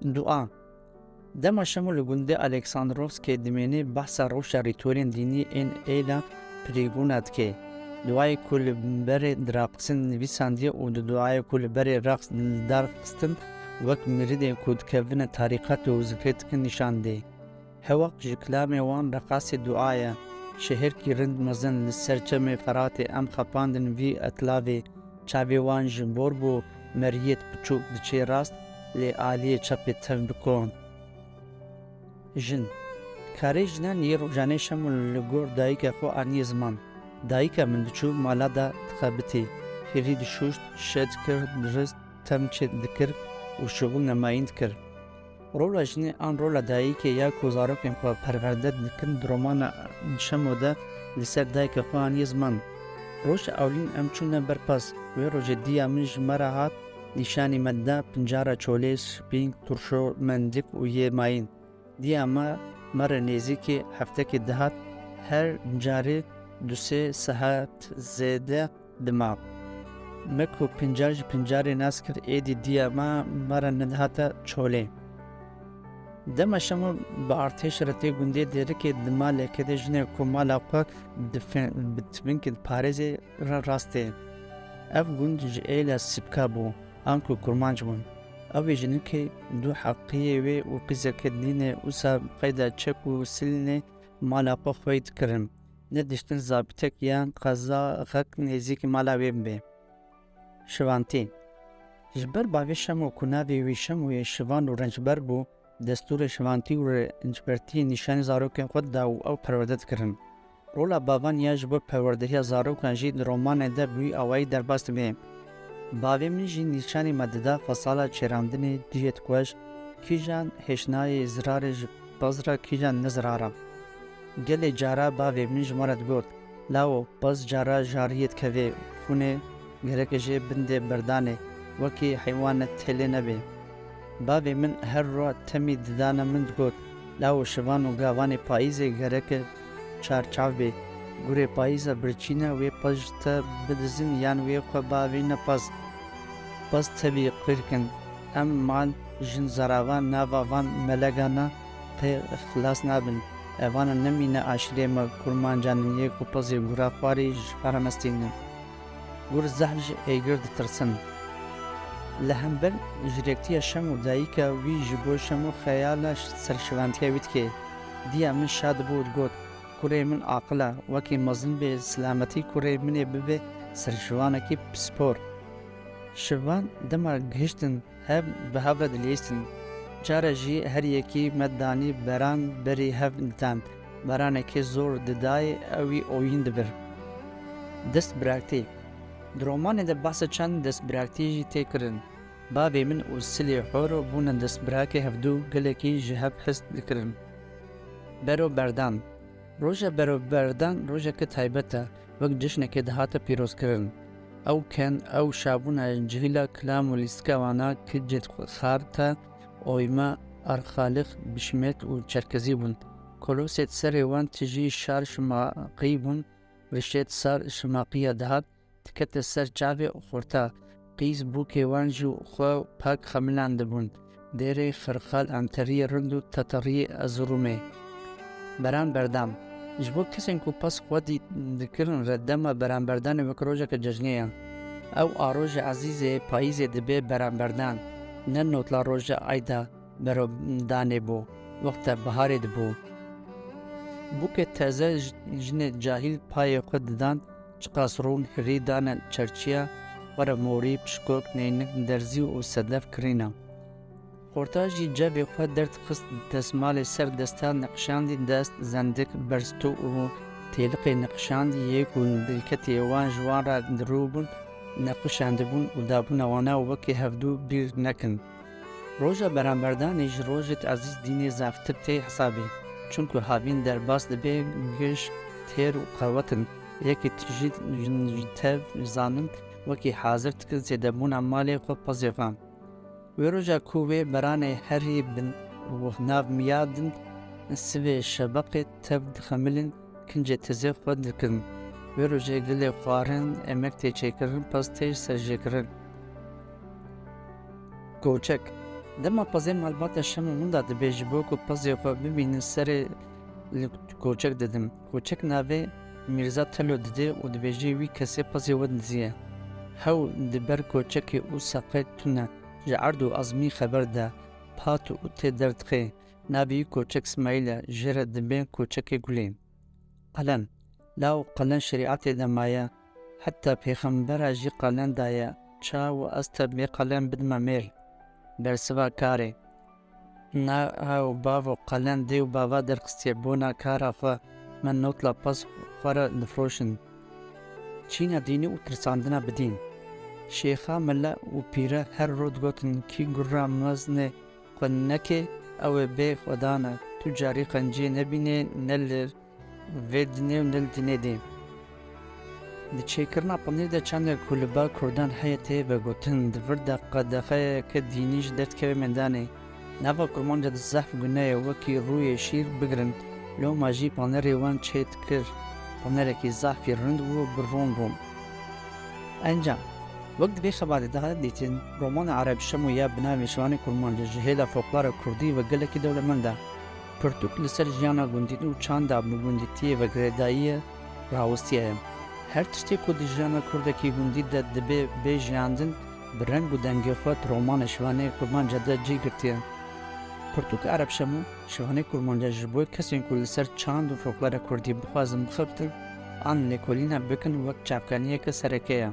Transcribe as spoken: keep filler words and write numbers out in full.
Dua. Dema Şemo li gundê Aleksandrovskê dimêne, behsa rewşa rîtuelên dînî ên êla Prigûna dike. Duayê ku li berê diraqistin nivîsandiye û di duayê ku li berê reqs li dar xistin, wek mirîdên ku dikevine tarîqet û zikrê dikin nîşan dê. Hewa ji kilamê wan reqasê dua ye. Şehirkî rind mezin li ser çemê Feratê em xapandin vî etlavê. Çavê wan ji bor bû meriyêt piçûk diçê rast, lê aliyê çepê tev bi kon. Jin. Karê jinan yê rojanê Şemo li gor dayika xwe aniye ziman. Dayika min diçû mala de dixebitî. Hêrî dişûşt, şe dikir, dirist, tem çê dikir û şixul nemayîn dikir. Rola jinê an rola dayikê ya ku zarokên xwe perwerde dikin di romana Şemo de li ser dayika xwe aniye ziman. Roja ewlîn em çûne ber pez. Wê rojê diya min ji me re hat, nîşanî me da pincara çolê, şipîng, turşo, mendik û yê mayîn. Diya me, me re nêzîkî heftekê dihat, her carê du sê saet zêde dima. Me ku pincar ji pincarê nas kir, êdî diya me, me re nedihate çolê. Dema Şemo bi artêş re tê gundê Dêrikê, dima lêkê de jinê ku mala xwe dife-, bi tivinkê diparêzê re rast tê. Ev gund ji êla Sipka bû, anku kurmanc bûn. Ew ê jinikê du heqiyê wê û qîzeke dînê wisa qeyda çek û silînê mala xwe xwey dikirin. Nediştin zabîtek yan qezaxek nêzîkî mala wê bibe. Şivantî. Ji ber bavê Şemo ku navê wî Şemo yê şivan û rencber bû, destûrê şivantî û rencbertiyê nîşanî zarokên xwe dida û ew perwerde dikirin. Rola bavan ya ji bo perwerdehiya zarokan jî di romanê de bi wî awayî derbas dibe. Bavê min jî nîşanî me dida xwesala çêrandinê cihê dikueş, kîjan hêşnayê zirarê ji pez re, kîjan ne zirara. Gelê cara bavê min ji me re digot, lawo, pez cara jariyê dikeve xûnê, gereke jê bindê berdanê, wekî heywane têlê nebe. Bavê min her roj temî didane min digot, lawo şivan û gavanê payîzê gereke çarçav bê. Gurê payîza birçî ne, wê pez ji te bidizin yan wê xwe bavîne pez. Pez tevî qirk in. Em mal, jin, zaravan, nava van melegana qê xilas nabin. Evana nemîne aşîrê me kurmancan in, yê ku pezê gura xwarî ji xwe re nestînin. Gur zehf ji êgir ditirsin. Li hember jîrektiya Şemo, dayika wî ji bo Şemo xeyala serşivantiya wî dike. Diya min şa dibû û digot, kurê min aqil e, wekî mezin bê, silametî kurê min ê bibe serşivanekî pispor. Şivan dema gihiştin hev, bi hev re dilîstin. Cara jî her yekî me danî beran berî hev didan. Beranekê zor didayê, ewî oyîn dibir. Destbiraktî. Di romanê de behsa çend destbiraktî jî tê kirin. Bavê min û Silê Horo bûne destbirakê hevdû, gelekî ji hev hez dikirin. Bero berdan. Roja beroberdan rojeke taybet e, wek cişnekê dihate pîrozkirin. Ew ken, ew şabûna cihîla kilam û lîstika wana, kincê xarta, oyma, arxalix, bişmêt û çerkezî bûn. Kolosêt serê wan tijî şar şimaqî bûn, rişêt sar şimaqiya dihat, dikete ser çavê xorta. Qîz bûkê wan ji xwe pak xemilandibûn. Dêrê xirxal, anteriyê rind û teteriyê ezirûmê. Beran berdam. Ji bo kesên ku pez xwedî dikirin re dema beranberdanê wek rojeke cejnê ye. Ew a rojê ezîzê payîzê dibe beranberdan. Ne notla roja ayda berodanê bû, wexta biharê dibû. Bûkê teze ji-, jinê cahîl payê xwe didan, çiqas rûn hirî dane çerçiya xwe re morî, pişkok, neynik, derzî û sedef kirîna. Xorta jî cevê xwe derdixist, destmalê ser destan nexşandî, dest, zendik, berstû û têliqê nexşandî yê ku derketiyê wan ji wan re dirû bûn, nexşandibûn û dabûna wana wekî hevdû bîr nekin. Roja beramberdanê ji rojêt ezîz dînê zaftir tê hesabê. Çunku havîn derbas dibe, giş, têr û qewet in. Yekî tijî ji tev zanin, wekî hazir dikin zêdebûna malê xwe pezê xwe. Wê roja ku wê beranê herî bin û nav miya din, sivê şebeqê tev dixemilin, kincê tizê xwe dikin. Wê rojê gilê xwarin, emek tê çêkirin, pez tê serjêkirin. Koçek. Dema pezê malbata Şemo winda dibe ji bo ku pezê xwe bibînin serê li koçek didim. Koçek navê Mîrza Telo dide û dibêje wî kesê pezê win diziye. Hew di ber koçekê û seqê tune ji erd û ezmî xeber de, pat û tê derdixe. Navê wî koçek Smaîl e, jê re dibên koçekê Gulê. Qelen. Law qelen şerîetê de maye, heta pêxembera jî qelen daye, ça û ez te bê qelen bidime mêr. Bersiva karê. Na ew bavo qelen dê û bava derxistiye bona kara xwe, me notla pez xwe re difroşin. Çîna dînî û tirsandina bi dîn. Şêxa, mele û pîre her ro digotin kî gurra mezinê xwe neke, ew ê bê xwedan e, tu carî qenciyê nebînê ne li vê dinê û ne li dinê dê. Di çêkirina penîr de çandek ku li ba kurdan heye tê vegotin, di vir de qedexeyeke dînî jî derdikeve meydanê. Nava kurmanca de zehf gune ye, wekî rûyê şîr bigirin, loma jî panerê wan çê dikir, panerekî zehfî rind û bi ron ron. Encam, wek di vê xebatê de dîtin, romana Ereb Şemo ya bi navê Şivanê Kurmanca ji hêla folklora kurdî ve gelekî dewlemend e. Pirtûk li ser jiyana gundî û çanda bi gundîtiyê ve girêdayî ye, rawestiye ye. Her tiştê ku di jiyana kurdekî gundî de dibe bê jiyandin, bi reng û dengê xwe di romana Şivanê Kurmanca de cih girtiye. Pirtûk Ereb Şemo, Şivanê Kurmanca ji bo kesên ku li ser çand û folklora kurdî bixwazin bixebitin an lêkolîna bikin wek çavkaniyeke sereke ye.